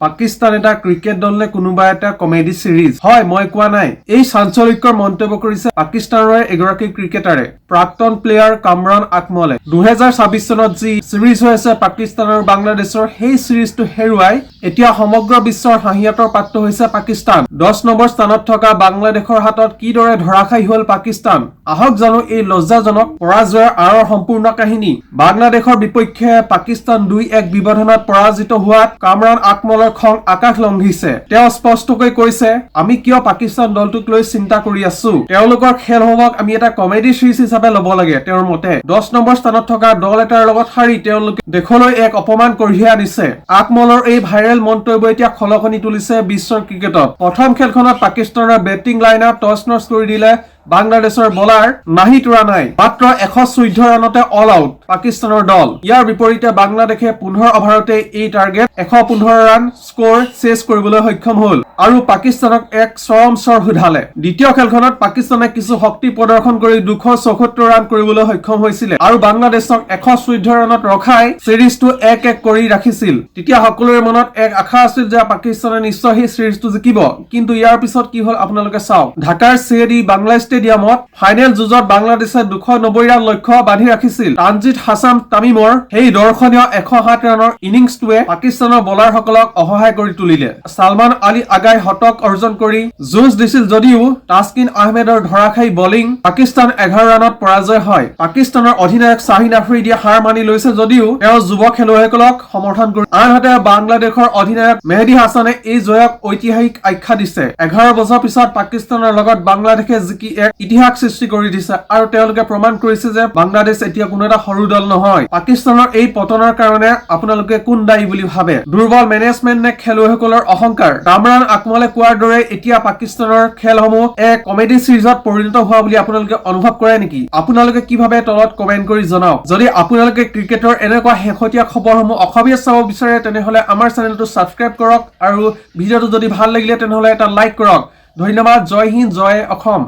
পাকিস্তান এটা ক্ৰিকেট দল নে কোনোবা এটা কমেডি চিৰিজ হয়, মই কোৱা নাই। এই চাঞ্চল্যকৰ মন্তব্য কৰিছে পাকিস্তানৰে এগৰাকী ক্ৰিকেটাৰে, প্ৰাক্তন প্লেয়াৰ কামৰান আকমলে। 2026 চনত যি চিৰিজ হৈ আছে পাকিস্তান আৰু বাংলাদেশৰ, সেই চিৰিজটো হেৰুৱাই এতিয়া সমগ্ৰ বিশ্বৰ হাঁহিয়াতৰ পাত্ৰ হৈছে পাকিস্তান। 10 নম্বৰ স্থানত থকা বাংলাদেশৰ হাতত কিদৰে ধৰাশায়ী হল পাকিস্তান, আহক জানো এই লজ্জাজনক পৰাজয়ৰ আঁৰৰ সম্পূৰ্ণ কাহিনী। বাংলাদেশৰ বিপক্ষে পাকিস্তান 2-1 ব্যৱধানত পৰাজিত হোৱাত কামৰান আকমলৰ খং আকাশ লংঘিছে। তেওঁ স্পষ্টকৈ কৈছে, "আমি কিয় পাকিস্তান দলটোক লৈ চিন্তা কৰি আছো? তেওঁলোকৰ খেলসমূহক আমি এটা কমেডি চিৰিজ হিচাপে ল'ব লাগে।" তেওঁৰ মতে 10 নম্বৰ স্থানত থকা দল এটাৰ লগত হাৰি তেওঁলোকে দেশলৈ এক অপমান কঢ়িয়াই আনিছে। আকমলৰ এই ভাইৰেল মন্তব্য এতিয়া খলকনি তুলিছে বিশ্বৰ ক্ৰিকেটত। প্ৰথম খেলখনত পাকিস্তানৰ বেটিং লাইন আপ তচ নচ কৰি দিলে বাংলাদেশৰ বলাৰ নাহিদ ৰাণাই। মাত্ৰ 114 ৰানতে অল আউট পাকিস্তানৰ দল। ইয়াৰ বিপৰীতে বাংলাদেশে 15 অভাৰতে এই টাৰ্গেট 115 ৰান স্ক'ৰ চেজ কৰিবলৈ সক্ষম হ'ল আৰু পাকিস্তানক এক চৰম চৰ সোধালে। দ্বিতীয় খেলখনত পাকিস্তানে কিছু শক্তি প্ৰদৰ্শন কৰি 274 ৰান কৰিবলৈ সক্ষম হৈছিলে আৰু বাংলাদেশক 114 ৰানত ৰখাই চিৰিজটো 1-1 কৰি ৰাখিছিল। তেতিয়া সকলোৰে মনত এক আশা আছিল যে পাকিস্তানে নিশ্চয় সেই চিৰিজটো জিকিব। কিন্তু ইয়াৰ পিছত কি হ'ল, আপোনালোকে চাওক। ঢাকাৰ শ্বেৰ ই বাংলা ষ্টেডিয়ামত ফাইনেল যুঁজত বাংলাদেশে 290 ৰান লক্ষ্য বান্ধি ৰাখিছিল। তানজিদ হাছান তামিমৰ সেই দৰ্শনীয় 107 ৰানৰ ইনিংছটোৱে পাকিস্তানৰ বলাৰসকলক অসহায় কৰি তুলিলে। ছালমান আলী আগাই শতক অৰ্জন কৰি যুঁজ দিছিল যদিও তাস্কিন আহমেদৰ ধৰাশায়ী বলিং পাকিস্তান 11 ৰানত পৰাজয় হয়। পাকিস্তানৰ অধিনায়ক শ্বাহিন আফ্ৰিদিয়ে হাৰ মানি লৈছে যদিও তেওঁ যুৱ খেলুৱৈসকলক সমৰ্থন কৰি, আনহাতে বাংলাদেশৰ অধিনায়ক মেহদী হাছানে এই জয়ক ঐতিহাসিক আখ্যা দিছে। 11 বছৰ পিছত পাকিস্তানৰ লগত বাংলাদেশে জিকি এক ইতিহাস সৃষ্টি কৰি দিছে আৰু তেওঁলোকে প্ৰমাণ কৰিছে যে বাংলাদেশ এতিয়া কোনো এটা সৰু দল নহয়। পাকিস্তানৰ এই পতনৰ কাৰণে আপোনালোকে কোন দায়ী বুলি ভাবে? দুৰ্বল মেনেজমেণ্ট নে খেলুৱৈসকলৰ অহংকাৰ? কামৰান আকমলে কোৱাৰ দৰে এতিয়া পাকিস্তানৰ খেলসমূহ এক কমেডি চিৰিজত পৰিণত হোৱা বুলি আপোনালোকে অনুভৱ কৰে নেকি? আপোনালোকে কি ভাবে, তলত কমেণ্ট কৰি জনাওক। যদি আপোনালোকে ক্ৰিকেটৰ এনেকুৱা শেহতীয়া খবৰসমূহ অসমীয়াত চাব বিচাৰে, তেনেহ'লে আমাৰ চেনেলটো ছাবস্ক্ৰাইব কৰক আৰু ভিডিঅ'টো যদি ভাল লাগিলে, তেনেহ'লে এটা লাইক কৰক। ধন্যবাদ। জয় হিন্দ, জয় অসম।